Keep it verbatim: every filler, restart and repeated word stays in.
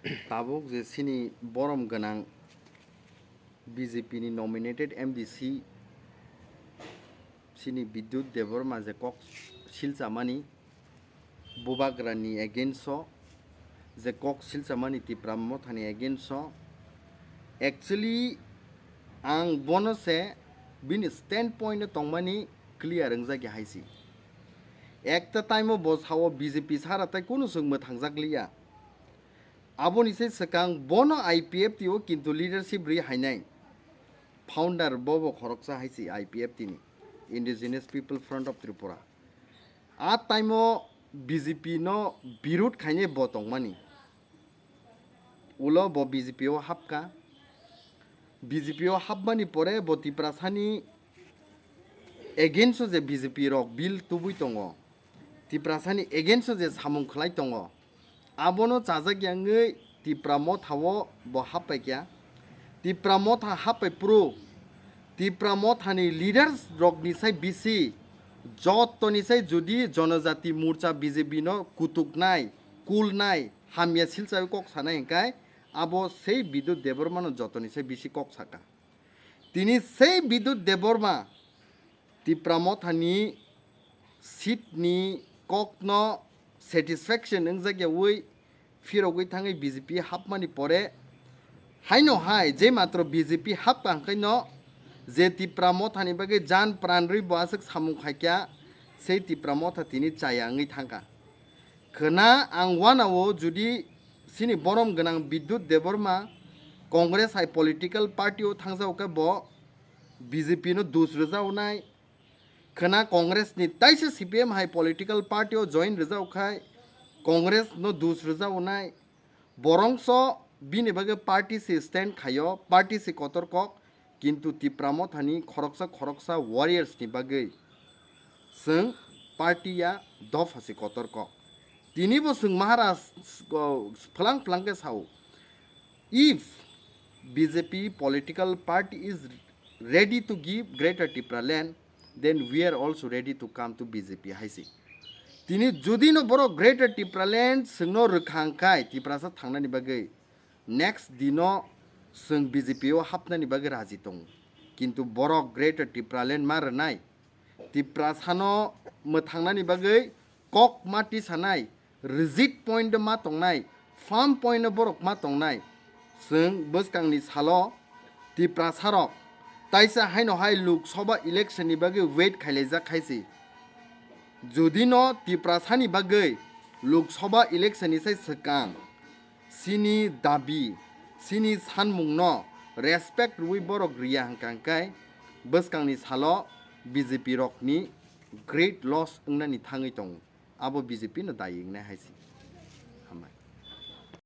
Tabuk je chini borom gwnang B J P ni nominated M D C chini Bidyut Debbarma je kok silchamani Bubagra ni against o, je kok silchamani Tipra Motha ni against o, actually ang bono se bini standpoint no tongmani clear wngjak ya hai si. Ekta time o bo sao B J P sara tai kunu chwng mwthangjak liya. Aboni se swkang bono I P F T o kintu leadership ri hainai. Founder bobo khoroksa hai si I P F T ni, Indigenous People Front of Tripura. A time o B J P no birud khainai bo tongmani. Ulo bo B J P o hapka. B J P o hapmani pore bo Tiprasani against o je B J P rok bill tubui tongo, Tiprasani against o je samung khlai tongo, abono chajak ya wngwi Tipra Motha o bo happai kya. Tipra Motha happai phuru Tipra Motha ni leaders rok ni sai bisi, joto ni sai jodi Jonojati Morcha B J P no kutuknai, kulnai, hamya silchawi kok sanai hwnkhe abo sei Bidyut Debbarma no joto ni sai bisi kok saka. Tini sei Bidyut Debbarma Tipra Motha ni seat ni kok no satisfaction wngjak ya wi phirogwi thangwi B J P hapmani pore haino hai je matro B J P hapka hwnkhe no je Tipra Motha ni bagwi jan pran rwi bo aswk samung khaikya sei Tipra Motha tini chaya wngwi thangkha. Khwna ang wanao jodi chini borom gwnang Bidyut Debbarma Congress hai political party o thangjago khe bo B J P no dus rwjago nai. Khwna Congress ni taisa C P M hai political party o join rwjago khai Congress no dus rwjago nai. Borongso bini bagwi party se stand khaio, party se kotor kok, kintu Tipra Motha ni khoroksa khoroksa warriors ni bagwi chwng party ya dopha se kotor kok. Tini bo chwng Maharaj, o, phwlang phwlang khe sao, if B J P political party is ready to give Greater Tipraland, then we are also ready to come to B J P hai se. Tini jodi no borok Greater Tipraland chwngno rwkha hwnkhe Tiprasa thangnani bagwi next dino chwng B J P o hapnani bagwi raji tongo. Kintu borok Greater Tipraland ma rwnai, Tiprasano mwthangnani bagwi kok ma tisanai, rigid point ma tongnai, firm point borok ma tongnai. Chwng bwskangni salo Tiprasarok taisa haino hai Lok Sabha election ni bagwi wait khailaijak khai se. Jodi no Tiprasani bagwi Lok Sabha election ni sai swkang chini dabi, chini sanmungno respect rwui borok riya hwnkha hwnkhe bwskangni salo B J P rokni great loss wngnani thangwi tongo. Abo B J P no dayi wngnai hai se.